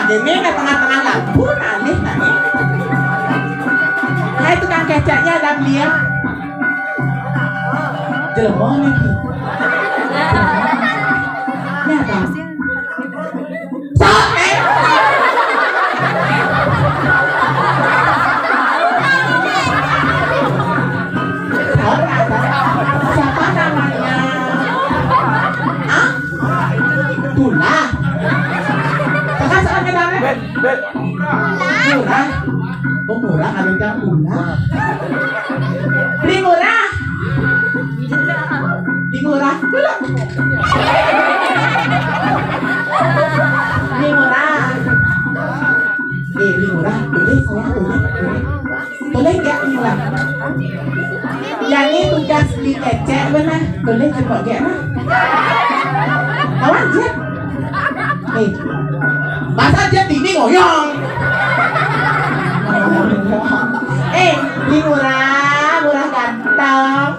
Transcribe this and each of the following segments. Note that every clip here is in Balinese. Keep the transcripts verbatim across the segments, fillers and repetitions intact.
Ini ke tengah-tengah lampu nangis nangis. Hai tukang keceknya ada beliau. Jelema nih. Ini ada. Sok, eh. Sok, apa? Siapa namanya? Ah? Tulah. Kakak soalnya namanya? Bet, bet. Murah. Oh, murah, ada yang murah. Beli murah. Beli murah. Dulu. Beli murah. Eh, beli murah. Boleh, saya boleh. Boleh. Boleh nggak, Mila? Yang ini tugas beli kecek, benar. Boleh coba gak, nah? Kawan, Jet. Eh, masa Jet ini ngoyong? Eh, beli murah, murah ganteng.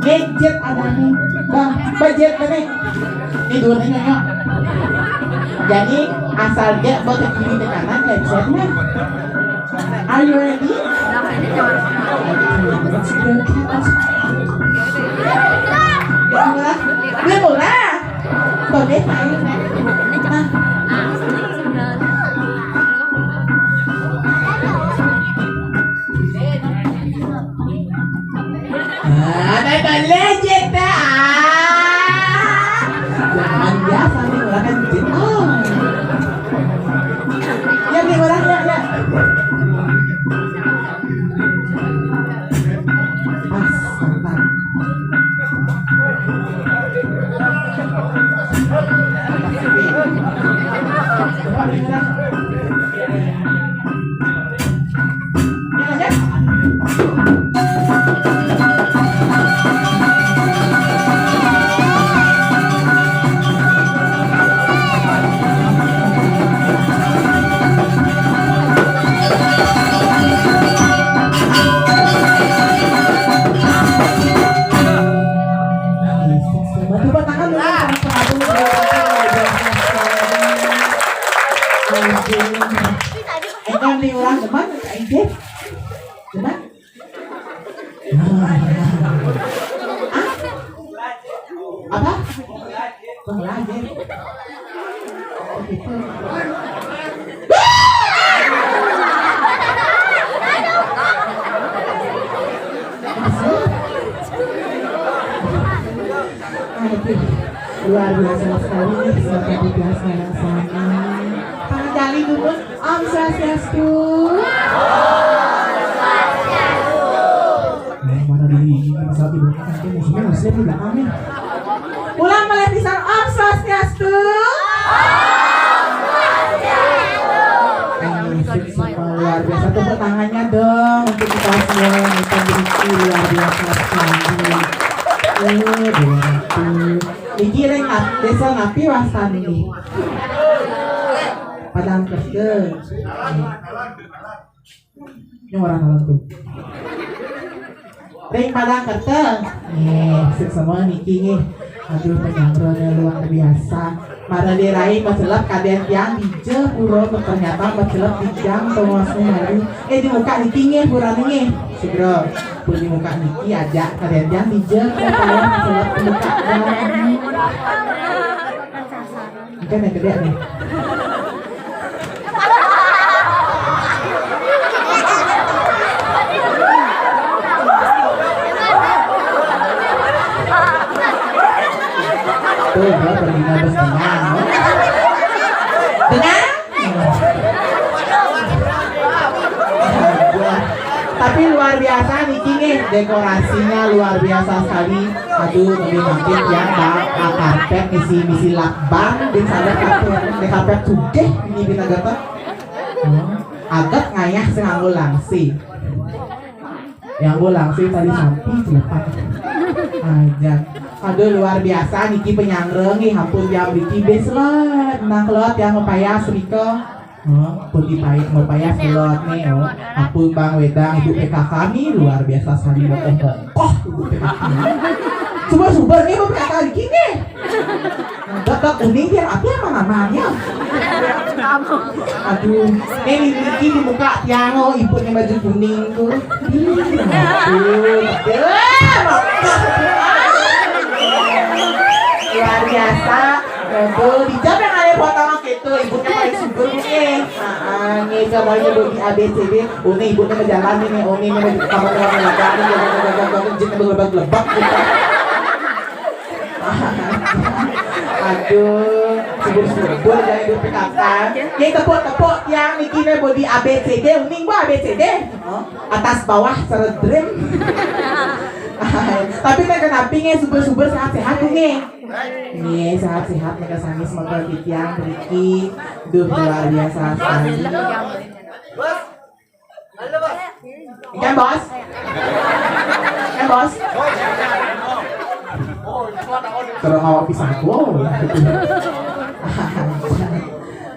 Nih, Jet ada nih. Bah, budget nih. Ini dua nih, nyok. Jadi, asal dia buat ke kiri ke kanan, lecetnya. Are you ready? Let's go. Udah murah. Udah murah. Boleh, ayo, nah. Nah. Ah, ada legend dah. Jangan biasa nih, orang kan legend. Oh. Ya, nih, orang, ya, ya. Pas, mantap. Tepuk tangan dulu untuk Prabu. Enggak nih orang demen, Kak Ijit. Demen? Hah? Apa? Pengelajin. Oh, gitu. Aduh, luar biasa sekali nih, seperti biasa rasanya. Tangan jali dulu. Om Swastiastu. Nah, mana diri ini kan saat di belakang, kan musuhnya masih di belakang nih. Ulang malih pisan, Om Swastiastu. Om Swastiastu. Nah, sip, sip, luar biasa. Tepuk tangannya dong untuk kita semua. Kita berisi luar biasa sekali. Eh, dua ratus. Niki ring nap-, desa napi wastan niki? Padang Kerta. Ini orang dalam tuh. Ring Padang Kerta. Nih, sip semua niki nih. Aduh, penyangrone luar biasa. Mara dirai macelep kadén tiang dija pura, ternyata macelep tiang tongosné malu. Eh, di muka niki nggih, purane nggih. Sugra, pun di muka niki ajak kadén tiang dija pura macelep di muka. Mungkin yang gede nih. Tuh, gua pergi nggak besengan. Benar? Tapi luar biasa niki nih, dekorasinya luar biasa sekali. Aduh, tapi makin ya, Mbak, ah, karpet misi, misi lakban, di sana karpet, di karpet sugih ini kita dapat. Hmm, aget ngayah sing nganggo langsing. Yang gue langsung tadi sampai selepas aja. Aduh, luar biasa niki penyangre nggih, ampun jam niki bes lot. Nah, kelot yang mepayas rika. Oh, pun dipayas, mepayas kelot nih, oh. Ampun Bang Wedang, Ibu P K K nih luar biasa sekali, bongkoh, bongkoh Ibu P K K. Suber-suber nih, beberapa kali gini. Enggak, enggak kuning dia, tapi apa namanya? Aduh, ini, ini di muka tiang, oh, ibu nih baju kuning tuh. Ih, aduh, aduh, luar biasa. Aduh, dijawab yang ada foto gitu, ibunya paling subur nih. Heeh, nih, coba aja buat di A B C D. Oh, nih, ibunya mau jalan nih, nih. Oh, nih, nih, mau di kamar, kamar, kamar, kamar, jin lebak, lebak, lebak, gitu. Aduh, subur-subur jadi dipikirkan. Nih, tepuk-tepuk yang niki nih, body A B C D, uning gua A B C D. Oh, atas bawah seredrim. Tapi kan kenapa nih, subur-subur, sehat-sehat tuh nih. Nih, sehat-sehat, mereka sami semoga titiang beriki. Duh, luar biasa sekali. Ikan, Bos? Ikan, Bos? Terus awak pisang, wow.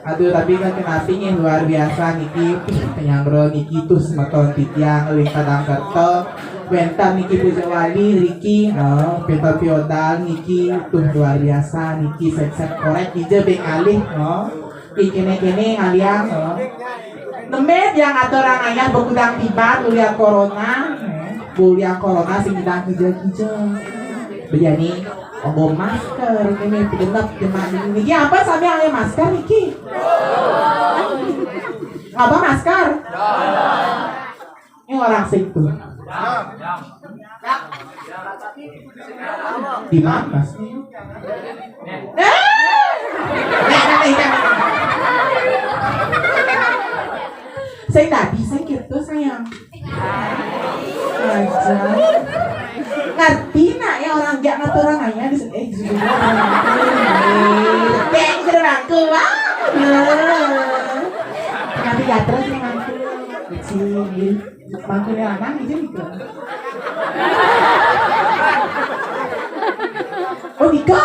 Aduh, tapi kan kenapa nih, luar biasa niki, penyangro niki tuh semeton titiang, ling padang kerto, wentan niki Bojo Wali, Riki, oh, Peto Piodal niki, tuh luar biasa niki, set-set korek, ija beng alih, oh. Ih, kene-kene ngalian, oh. Neme yang atur orang ayah begudang tiba, ulian corona, ulian corona sing ngidang kija-kija. Bejani, ogo masker, kene genep, cuma ini. Niki apa sambil ngalian masker, niki? Apa masker? Ini orang situ. Di mana sih? Eh! Saya nggak bisa gitu, sayang. Aja. Ngerti nak ya orang gak ngatur orang aja di sini. Eh, di sini. Eh, gitu aku. Wah. Nanti ya terus yang aku. Kecil. Mangkune lanang iki nika. Oh, nika.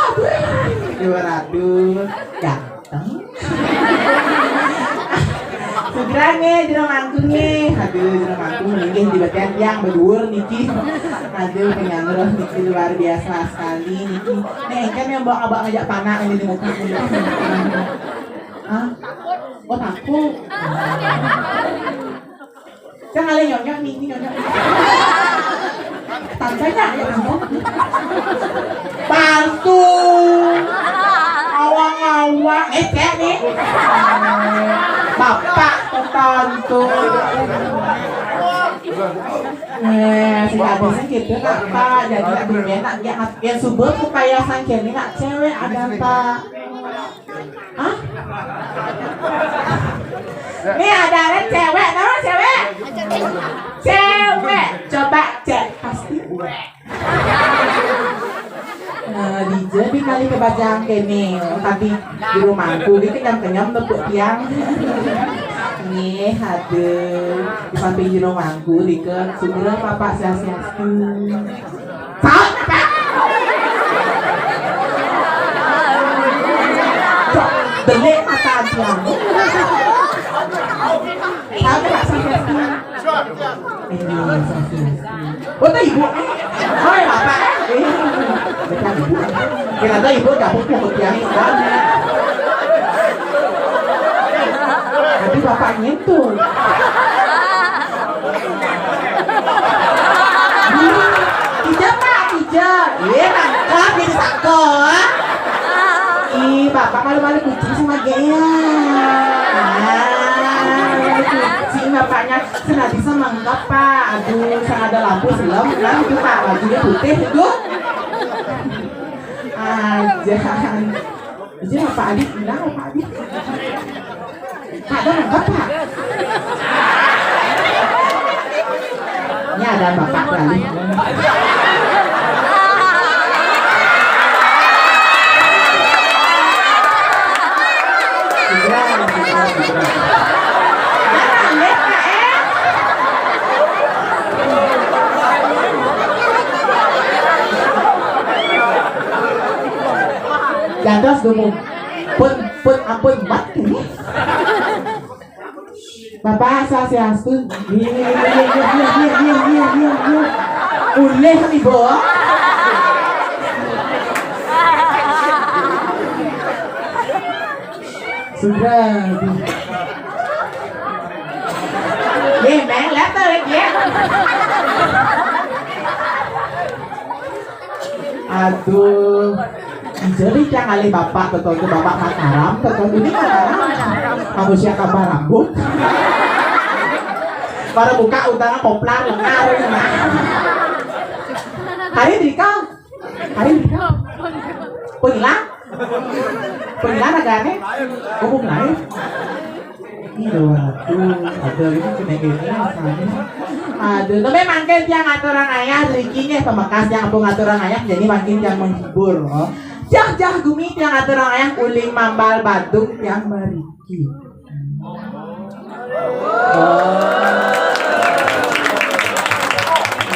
Dua ratus. Ganteng. Segera nggih, jero mangkune. Aduh, jero mangkun linggih di bagian tiang beduur niki. Aduh, penyangga niki luar biasa sekali niki. Nih, kan yang bawa abak ngajak panak ini di muka. Ah, oh, takut. Jangan nyonyok nih, ini nyonyok. Tantenya ya, tante. Palsu. Awang-awang. Eh, cek nih. Bapak ketontu. Eh, si habisnya gitu, nak, Pak. Jadi, aduh, enak. Ya, yang subur supaya sangkir ini, nak, cewek ada, Pak. Hah? Nih ada, ada cewek, nama cewek? Cewek, coba cek, pasti. Nah, dija di kali kebacaan kene, tapi di rumahku di kenyam-kenyam nepuk tiang. Nih, aduh, di samping di rumahku di ke segera Bapak Swastiastu. Saut apa? Cok, delik mata tiang. Saut apa, Swastiastu? Ini Swastiastu. Oh, tadi ibu. Oh, ya, bapak. Eh, bukan ibu. Kira ada ibu, gak buku, buku yang ini. Tapi bapaknya tuh. Ija, Pak, ija. Iya, nangkep jadi sako. Ih, bapak malu-malu kucing sama gaya. Ah, malu kucing bapaknya. Sudah bisa mangkep, Pak. Aduh, saya ada lampu selem, kan itu, Pak. Bajunya putih itu. Ajan. Ija, Pak Adi, bilang, Pak Adi. Pak, ada nangkep, Pak? Ini ada bapak lagi. Segera, segera, segera. Jangan, ya, Pak, eh. Jantos gumung. Pun, pun ampun, mat ini. Bapak Swastiastu. Iya, iya, iya. Ulih nih, Bo. Sudah. Aduh. Ye, Meng, lihat tuh, lihat dia. Aduh. Jadi tiang alih bapak, betul tuh bapak Mataram, betul ini Mataram. Manusia kabar rambut. Baru buka utara koplar lengar. Hari ini kau. Hari ini kau. Pun hilang. Pun hilang negara. Umum lain. Iya, waduh, ada ini kena gini rasanya. Aduh, tapi mangkin tiang ngaturang ayah, Riki nih pemekas yang aku ngaturang ayah, jadi mangkin tiang menghibur. Oh. Jah, jah, gumi tiang ngaturang ayah, uling mambal badung tiang meriki. Oh.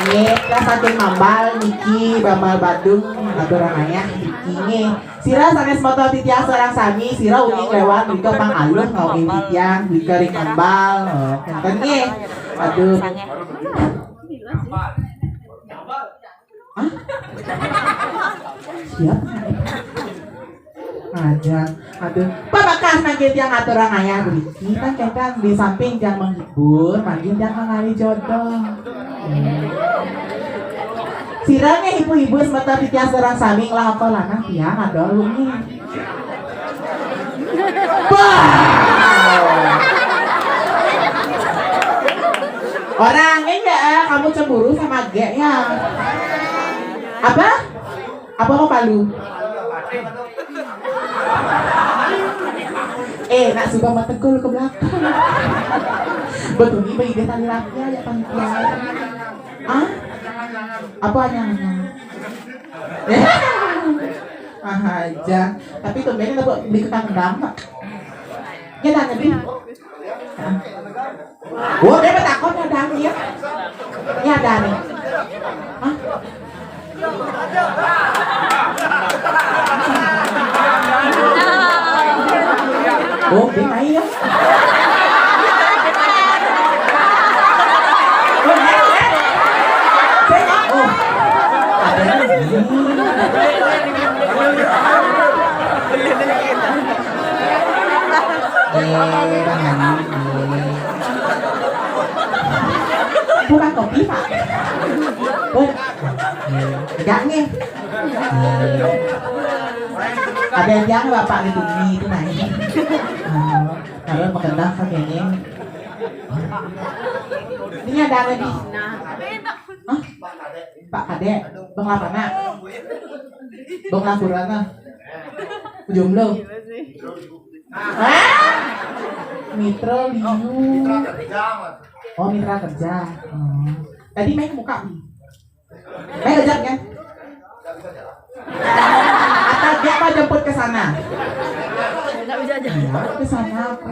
Iya, kita saking mambal, niki, mambal badung, ngaturang ayah, Riki nih. Sira sanés moto titiang sareng sami, sira uning lewat mrika pang aluh ngaukin titiang, mrika ring ambal. Oh, kénten nggih. Aduh. Hah? Siap? Aja. Aduh. Pamekas mangkin tiang ngaturang ayah mriki, kan kénten di samping tiang menghibur, mangkin tiang ngalih jodoh. Sira nggih ibu-ibu semeton titiang sareng sami ngelah apa lanang tiang ada ulunge. Bah! Orangnya ya, eh, kamu cemburu sama Gek ya? Apa? Apa mau palu? Eh, nak suka mah tegul ke belakang. Betul nih, bagi dia tali lapia ya panitia. Ah? Apa anyang-anyang? Ah aja. Tapi tumben kita buat beli kentang dam, Pak. Ya dah, Nabi. Ah. Oh, dia bertakon ya dah, ya. Ya dah nih. Hah? Oh, dia main ya. Oh, dia, dia. Saya, oh. Ada lagi. Eh, Bang Hani, eh. Bukan kopi, Pak. Pun. Eh, tegak nih. Eh. Ada yang Bapak di sini itu naik. Oh, kalau mengenal kan ini. Ini ada lagi. Hah? Pak Kadek, Bang Lapana. Bang Lampurana. Jomblo. Hah? Mitra Liu. Oh, mitra kerja. Oh. Tadi main muka. Main kerja kan? Atau dia mau jemput ke sana? Enggak bisa jalan. Iya, ke sana aku.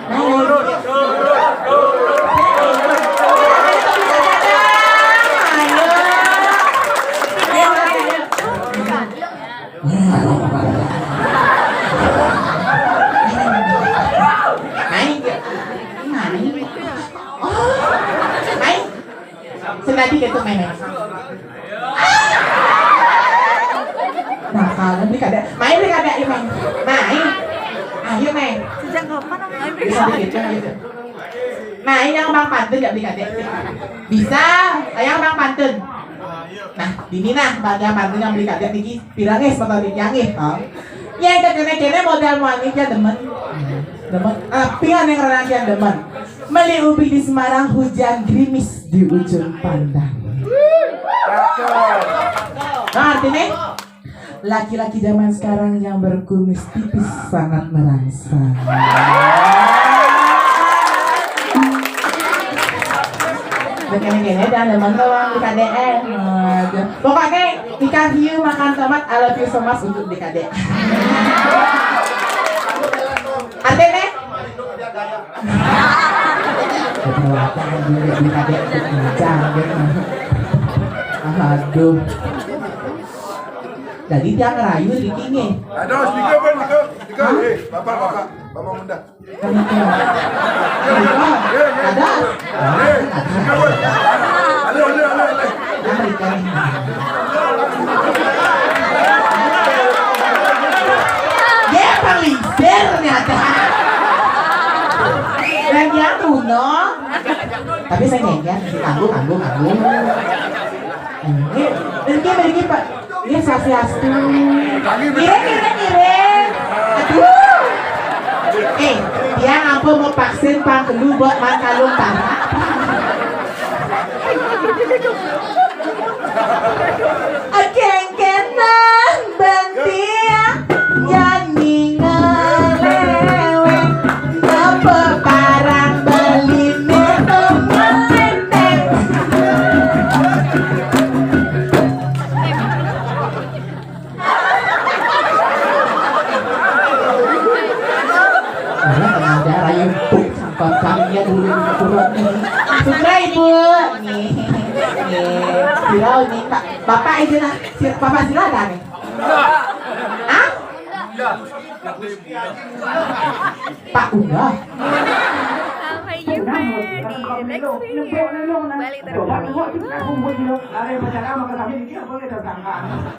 Nah, ini. Ayo. Ayo, ayo, ayo. Naik. Naik. Oh, naik. Sendadi gitu, main. Nah, kalau beli kada, main beli kada, ayo, main. Main. Ayo, main. Sejak kapan aku main beli? Bisa dikit, kan, gitu. Nah, ini yang Bang Pantun nggak beli kada. Bisa, yang Bang Pantun. Nah, ini nah, Bang yang Pantun yang beli kada niki, pirang es, motor niki yang eh, oh. Ya, kita kene-kene modal muani dia demen. Demen. Ah, pingan yang rana dia demen. Meli ubi di Semarang, hujan gerimis di ujung pandang. Nah, artinya laki-laki zaman sekarang yang berkumis tipis sangat merangsang. Begini-gini dan teman-teman di K D N. Aduh. Pokoknya ikan hiu makan tomat, I love you so much untuk di K D N. Artinya? Keperwatan juga di K D N kencang gitu. Aduh. Jadi dia ngerayu di kini. Aduh, sedikit, Bang, sedikit. Sedikit. Hah? Eh, Bapak, Bapak, Bapak Munda. Kan itu. Ada. Eh, sedikit, Bang. Aduh, aduh, aduh, aduh. Kan itu. Bisa nyanyian, kanggo, kanggo, kanggo. Ini, ini, ini, Pak. Ini swastiastu. Ngiring, ngiring, ngiring. Aduh. Eh, dia ngapa mau vaksin pang kelu buat man kalung tanah. Akeng kenang bantiang nyanyi ngeleweng. Napa parang beline pengelenteng. Orang pengajar ayo empuk sangkon kami ya dulu kurang ini. Sudah ibu. Nih, nih. Sira ini Pak. Bapak aja nah. Si- Bapak sila ada nih. Hah? Pak Uda. Sampai jumpa di next video. Balik terus.